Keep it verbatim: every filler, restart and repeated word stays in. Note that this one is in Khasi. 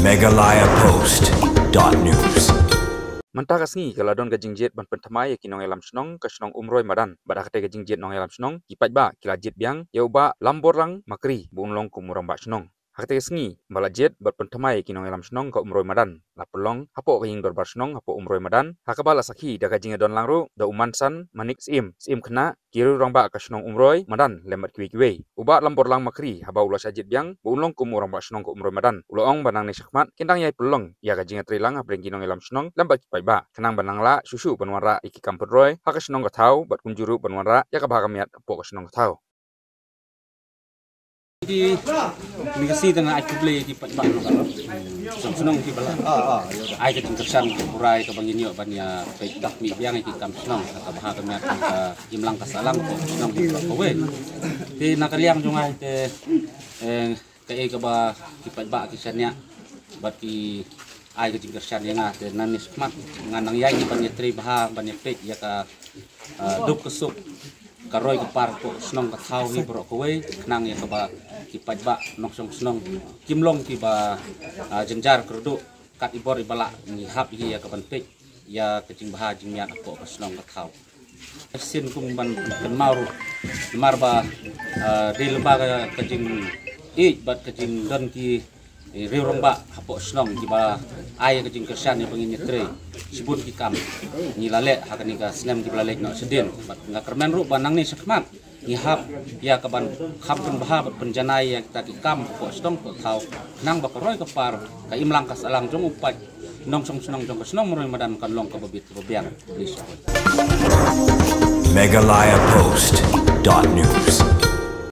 Meghalaya Post dot news. Mynta ka sngi ka la don ka jingjied ban pynthymmai ïa ki nongïalam shnong ka shnong Umroi Madan. Bad ha katei ka jingjied nongïalam shnong, ki paidbah ki la jied biang ïa u Bah Lamborlang Makri ba un long kum u rangbah shnong. Ha katei ka sngi ba la jied bad pynthymmai ïa ki nongïalam shnong ka Umroi Madan, la pynlong hapoh ka ïing dorbar shnong hapoh Umroi Madan, ha kaba la sakhi da ka jingïadon lang ruh da u Mansan Manik Syiem, Syiem Khynnah ki riew rangbah ka shnong Umroi Madan lem bad kiwei kiwei. U Bah Lamborlang Makri, haba u la shah jied biang ba un long kum u rangbah shnong ka Umroi Madan, u la ong ba nangne shakhmat kin dang ïai pynlong ïa ka jingïatreilang hapdeng ki nongïalam shnong lem bad ki paidbah, khnang ban nang lah shuh shuh ban wanrah ïa ki kam pynroi ha ka shnong ka thaw bad kumjuh ruh ban wanrah ïa ka bha ka miat hapoh ka shnong ka thaw. Ki ni ka sngi te nga ai khublei ïa ki paidbah nongïalam shnong, shnong ki ba la ai ka jingkyrshan ka burai kaba ngin ïoh ban ïa peit dak mih biang ïa ki kam shnong, ka bha ka miat, ka imlang ka sahlang ka shnong ki ba kawei. Te na ka liang jong nga te, eh, kaei kaba ki paidbah ki shaniah bad ki ai ka jingkyrshan ïa nga, te nangne shakhmat ngan nang ïai ban ïatrei bha, ban ïapeit ïa ka, ah, duk ka suk, ka roi ka par hapoh ka shnong ka thaw hi baroh kawei, khnang ïa kaba ki paidbah nongshong shnong kim long kiba, ah, jynjar kyrduh kat i bor i ba lah. Ngi hap hi ïa ka ban peit ïa ka jingbha jingmiat hapoh ka shnong ka thaw. Sien kum ban kynmaw ruh namar ba, ah, dei lyngba ka, ka jingïeit bad ka jingdon ki, eh, riew rangbah hapoh shnong kiba ai ka jingkyrshan ïa ba ngin ïatrei shibun ki kam ngi la leh ha kane ka snem kiba la leit noh shadien. Bad nga kyrmen ruh ba nangne shakhmat ngi hap ïa ka ban kham pynbha bad pynjanai ïa kita ki kam hapoh shnong hapoh thaw, khnang ba ka roi ka par, ka imlang ka sahlang jong u paid nongshong shnong jong ka shnong Umroi Madan kan long kaba bit kaba biang. Meghalaya Post dot news.